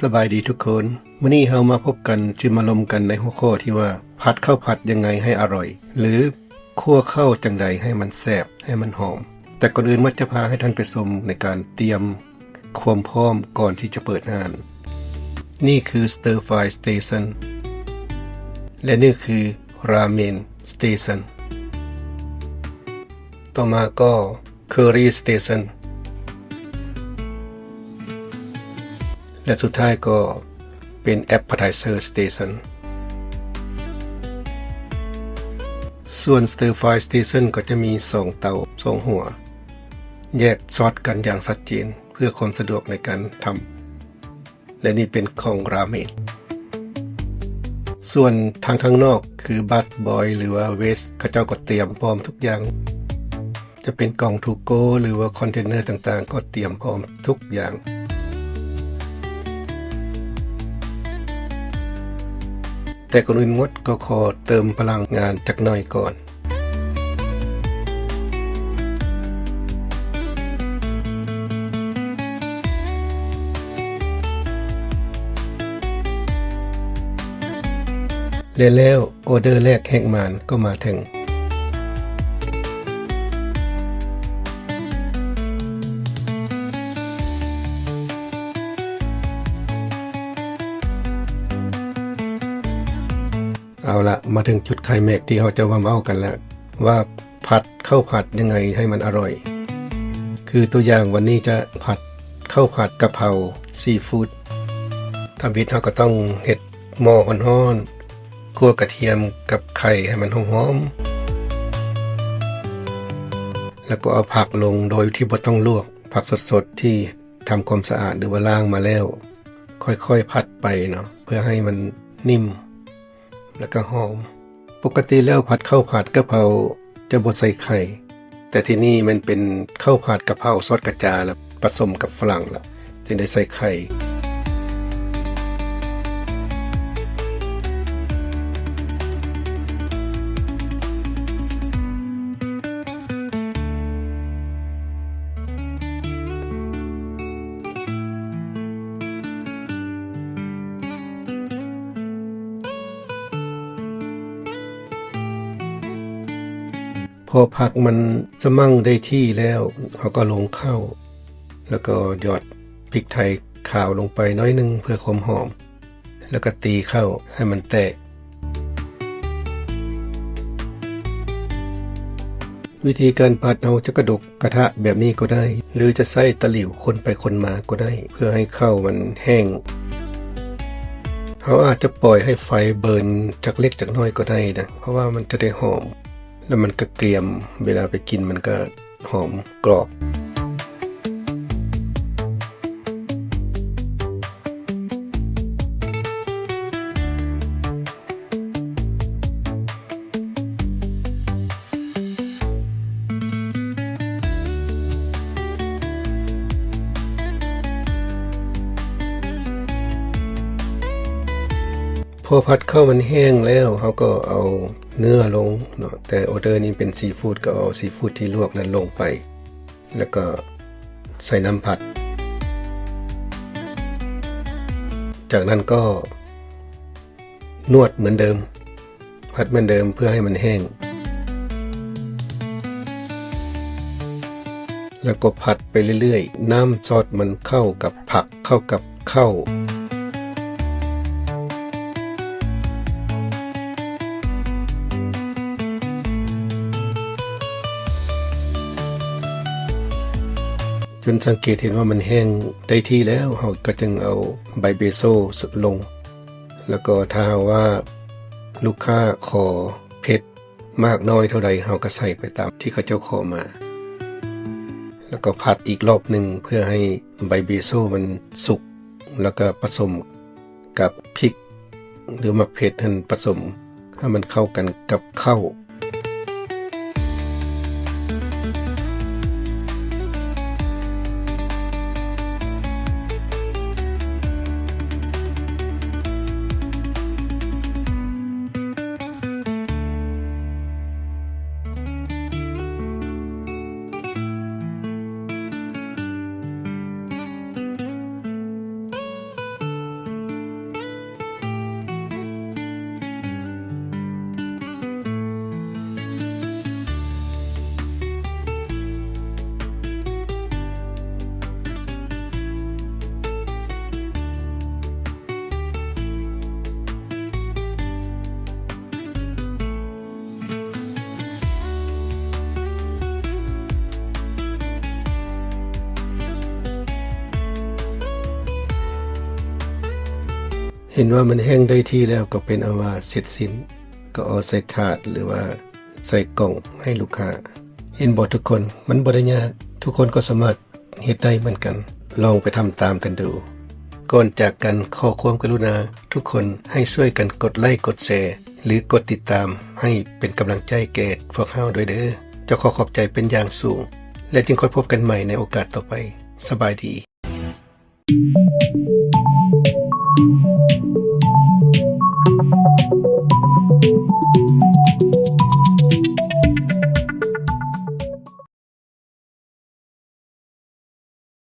ສະບາຍດີທຸກຄົນ, ມື້ນີ້ເຮົາມາພົບກັນ ຈະມາລົມກັນໃນຫົວຂໍ້ທີ່ວ່າ ຜັດເຂົ້າຜັດຍັງໄງໃຫ້ອະຮ່ອຍ ຫຼື ຂົ້ວເຂົ້າຈັ່ງໃດໃຫ້ມັນແຊບ ໃຫ້ມັນຫອມ. ແຕ່ກ່ອນອື່ນ ມັກຈະພາໃຫ້ທ່ານໄປຊົມໃນການຕຽມຄວາມພ້ອມກ່ອນທີ່ຈະເປີດຮ້ານ. ນີ້ຄື Stir Fry Station ແລະ ນີ້ຄື Ramen Station. ຕໍ່ມາກໍ Curry Station ແລະ ສຸດທ້າຍກໍເປັນ Appetizer Station. ສ່ວນ Stir Fry Station ກໍຈະມີສອງເຕົາ ສອງຫົວ ແຍກຊອດກັນຢ່າງຊັດເຈນ ເພື່ອຄວາມສະດວກໃນການທຳ. ແລະ ນີ້ເປັນຂອງ Ramen. ສ່ວນທາງຂ້າງນອກ ຄື Busboy ຫຼືວ່າ Wes ເຂົາເຈົ້າກໍຕຽມພ້ອມທຸກຢ່າງ, ຈະເປັນກ່ອງ To Go ຫຼືວ່າຄອນເທນເນີຕ່າງໆ ກໍຕຽມພ້ອມທຸກຢ່າງ. ແຕ່ກ່ອນອື່ນໝົດ ກໍຂໍເຕີມພະລັງງານຈັກໜ້ອຍກ່ອນ. ແລະແລ້ວ ອອເດີແລກແຫກມ່ານກໍມາເຖິງ. ເອົາລະ ມາເຖິງຈຸດໄຄແມັກທີ່ເຮົາຈະມາເວົ້າກັນລະ ວ່າຜັດເຂົ້າຜັດຍັງໄງໃຫ້ມັນອະຮ່ອຍ. ຄືຕົວຢ່າງ ວັນນີ້ຈະຜັດເຂົ້າຜັດກະເພົາຊີຟູດ. ທຳອິດເຮົາກໍຕ້ອງເຮັດໝໍ້ຮ້ອນໆ, ຂົ້ວກະທຽມກັບໄຂ່ໃຫ້ມັນຫອມໆ ແລ້ວກໍເອົາຜັກລົງໂດຍທີ່ບໍ່ຕ້ອງລວກ, ຜັກສົດໆທີ່ທຳຄວາມສະອາດ ຫຼືວ່າລ້າງມາແລ້ວ. ຄ່ອຍໆຜັດໄປເນາະ ເພື່ອໃຫ້ມັນນິ້ມ ແລ້ວກໍຫອມ. ປົກກະຕິແລ້ວ ຜັດເຂົ້າຜັດກະເພົາຈະບໍ່ໃສ່ໄຂ່, ແຕ່ທີ່ນີ້ມັນເປັນເຂົ້າຜັດກະເພົາຊອດກະຈາ ແລ້ວປະສົມກັບຝຣັ່ງ ແລ້ວຈຶ່ງໄດ້ໃສ່ໄຂ່. ພໍຜັກມັນສະໝັ່ງໄດ້ທີ່ແລ້ວ ເຮົາກໍລົງເຂົ້າ ແລ້ວກໍຫຍອດພິກໄທຂາວລົງໄປໜ້ອຍໜຶ່ງເພື່ອຄວາມຫອມ. ແລ້ວກໍຕີເຂົ້າໃຫ້ມັນແຕກ. ວິທີການຜັດ ເຮົາຈະກະດົກກະທະແບບນີ້ກໍໄດ້ ຫຼືຈະໃຊ້ຕະຫຼິວຄົນໄປຄົນມາກໍໄດ້ ເພື່ອໃຫ້ເຂົ້າມັນແຫ້ງ. ເຮົາອາດຈະປ່ອຍໃຫ້ໄຟເບີນຈັກເລັກຈັກນ້ອຍກໍໄດ້ນະ ເພາະວ່າມັນຈະໄດ້ຫອມ ແລ້ວມັນກະກຽມ ເວລາໄປກິນມັນກະ ຫອມກອບ. ພໍຜັດເຂົ້າມັນແຫ້ງແລ້ວ ເຮົາກໍເອົາເນື້ອລົງເນາະ, ແຕ່ອອເດີນີ້ເປັນຊີຟູດ ກໍເອົາຊີຟູດທີ່ລວກນັ້ນລົງໄປ ແລ້ວກໍໃສ່ນ້ຳຜັດ. ຈາກນັ້ນກໍນວດເໝືອນເດີມ, ຜັດເໝືອນເດີມເພື່ອໃຫ້ມັນແຫ້ງ. ແລ້ວກໍຜັດໄປເລື້ອຍໆ, ນ້ຳຊອດມັນເຂົ້າກັບຜັກ, ເຂົ້າກັບເຂົ້າ, ຈົນສັງເກດເຫັນວ່າມັນແຫ້ງໄດ້ທີ່ແລ້ວ, ເຮົາກໍຈຶ່ງເອົາໃບເບໂຊລົງ. ແລ້ວກໍຖ້າຫາກວ່າລູກຄ້າຂໍເຜັດ ມາກນ້ອຍເທົ່າໃດ ເຮົາກໍໃສ່ໄປຕາມທີ່ເຂົາເຈົ້າຂໍມາ ແລ້ວກໍຜັດອີກລອບໜຶ່ງ ເພື່ອໃຫ້ໃບເບໂຊມັນສຸກ ແລ້ວກໍປະສົມກັບພິກ ຫຼື ໝາກເຜັດຫັ້ນ ປະສົມໃຫ້ມັນເຂົ້າກັນກັບເຂົ້າ. ເ ເຫັນວ່າມັນແຫ້ງໄດ້ທີ່ແລ້ວ ກໍເປັນອັນວ່າເສັດສິ້ນ ກໍເອົາໃສ່ຖາດ ຫຼືວ່າໃສ່ກ່ອງໃຫ້ລູກຄ້າ. ເຫັນບໍ່ທຸກຄົນ? ມັນບໍ່ໄດ້ຍາກ, ທຸກຄົນກໍສາມາດເຮັດໄດ້ເໝືອນກັນ. ລອງໄປທຳຕາມກັນດູ. ກ່ອນຈາກກັນ, ຂໍຄວາມກະລຸນາທຸກຄົນໃຫ້ຊ່ວຍກັນກົດໄລກ໌ ກົດແຊ ຫຼືກົດຕິດຕາມ ໃຫ້ເປັນກຳລັງໃຈແກ່ພວກເຮົາດ້ວຍເດີ້. ເຈົ້າຂໍຂອບໃຈເປັນຢ່າງສູງ ແລະ ຈຶ່ງຄ່ອຍພົບກັນໃໝ່ໃນໂອກາດຕໍ່ໄປ. ສະບາຍດີ.